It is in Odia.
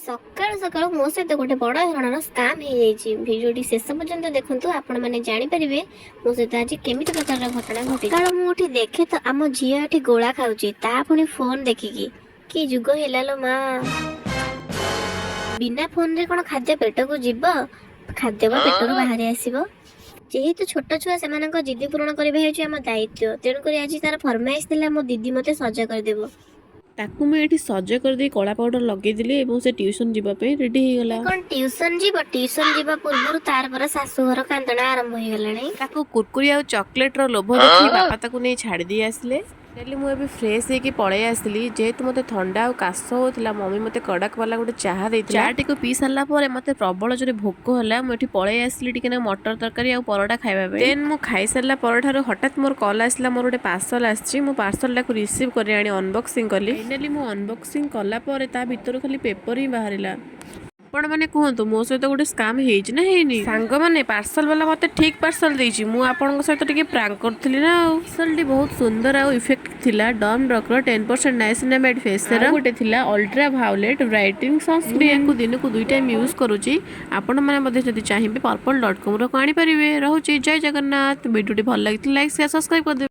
ସକାଳୁ ସକାଳୁ ମୋ ସହିତ ଗୋଟେ ବଡ଼ ଧରଣର ସ୍କାମ୍ ହେଇଯାଇଛି। ଭିଡ଼ିଓଟି ଶେଷ ପର୍ଯ୍ୟନ୍ତ ଦେଖନ୍ତୁ, ଆପଣମାନେ ଜାଣିପାରିବେ ମୋ ସହିତ ଆଜି କେମିତି ପ୍ରକାରର ଘଟଣା ଘଟିଛି। ସକାଳୁ ମୁଁ ଉଠି ଦେଖେ ତ ଆମ ଝିଅ ଏଠି ଗୋଳା ଖାଉଛି, ତା ପୁଣି ଫୋନ୍ ଦେଖିକି। କି ଯୁଗ ହେଲା ଲୋ ମା! ବିନା ଫୋନରେ କ'ଣ ଖାଦ୍ୟ ପେଟକୁ ଯିବ? ଖାଦ୍ୟ ବା ପେଟରୁ ବାହାରି ଆସିବ। ଯେହେତୁ ଛୋଟ ଛୁଆ, ସେମାନଙ୍କ ଜିଦି ପୂରଣ କରିବା ହେଉଛି ଆମ ଦାୟିତ୍ୱ। ତେଣୁକରି ଆଜି ତାର ଫରମାଇଶ ଥିଲା, ମୋ ଦିଦି ମୋତେ ସଜ କରିଦେବ। ତାକୁ ମୁଁ ଏଠି ସଜ କରିଦେଇ କଳା ପାଉଡ଼ର ଲଗେଇଦେଲି ଏବଂ ସେ ଟ୍ୟୁସନ୍ ଯିବା ପାଇଁ ରେଡ଼ି ହେଇଗଲା। କଣ ଟ୍ୟୁସନ ଯିବ? ଟ୍ୟୁସନ ଯିବା ପୂର୍ବରୁ ତାର ପରା ଶାଶୁଘର କାନ୍ଦଣା ଆରମ୍ଭ ହେଇଗଲାଣି। ତାକୁ କୁରକୁରି ଆଉ ଚକୋଲେଟ୍ର ଲୋଭ ଦେଖି ବାପା ତାକୁ ନେଇ ଛାଡ଼ି ଦେଇ ଆସିଲେ। ଫାଇନାଲି ମୁଁ ଏବେ ଫ୍ରେଶ୍ ହେଇକି ପଳେଇ ଆସିଲି। ଯେହେତୁ ମୋତେ ଥଣ୍ଡା ଆଉ କାଶ ହେଉଥିଲା, ମମି ମୋତେ କଡ଼କ ବାଲା ଗୋଟେ ଚାହା ଦେଇଥିଲା। ଚାହାଟିକୁ ପିଇ ସାରିଲା ପରେ ମୋତେ ପ୍ରବଳ ଜୋରେ ଭୋକ ହେଲା। ମୁଁ ଏଠି ପଳେଇ ଆସିଲି ଟିକେ ନା ମଟର ତରକାରୀ ଆଉ ପରଟା ଖାଇବା ପାଇଁ। ଦେନ୍ ମୁଁ ଖାଇସାରିଲା ପରଠାରୁ ହଠାତ୍ ମୋର କଲ୍ ଆସିଲା, ମୋର ଗୋଟେ ପାର୍ସଲ ଆସିଛି। ମୁଁ ପାର୍ସଲଟାକୁ ରିସିଭ୍ କରି ଆଣି ଅନବକ୍ସିଂ କଲି। ଫାଇନାଲି ମୁଁ ଅନବକ୍ସିଂ କଲା ପରେ ତା ଭିତରୁ ଖାଲି ପେପର ହିଁ ବାହାରିଲା। ଆପଣମାନେ କୁହନ୍ତୁ, ମୋ ସହିତ ଗୋଟେ ସ୍କାମ୍ ହେଇଛି ନା ହେଇନି? ସାଙ୍ଗମାନେ, ପାର୍ସଲ ବାଲା ମୋତେ ଠିକ୍ ପାର୍ସଲ ଦେଇଛି। ମୁଁ ଆପଣଙ୍କ ସହିତ ଟିକେ ପ୍ରାଙ୍କ କରୁଥିଲି ନା। ଆଉ ପାର୍ସଲଟି ବହୁତ ସୁନ୍ଦର ଆଉ ଇଫେକ୍ଟ ଥିଲା। ଡର୍ମ ଡକ୍ର 10% ନାଇସିନାମାଇଡ୍ ଫେସ୍ ସେରମ୍, ଗୋଟେ ଥିଲା ଅଲ୍ଟ୍ରା ଭାଓଲେଟ୍ ବ୍ରାଇଟିଂ ସନସ୍କ୍ରିନ୍। ୟାକୁ ଦିନକୁ ଦୁଇ ଟାଇମ୍ ୟୁଜ୍ କରୁଛି। ଆପଣମାନେ ମଧ୍ୟ ଯଦି ଚାହିଁବେ, ପର୍ପଲ୍.କମ୍ରୁ ଆଣିପାରିବେ। ରହୁଛି, ଜୟ ଜଗନ୍ନାଥ। ଭିଡ଼ିଓଟି ଭଲ ଲାଗିଥିଲେ ଲାଇକ୍, ସେୟାର, ସବସ୍କ୍ରାଇବ୍ କରିଦେବେ।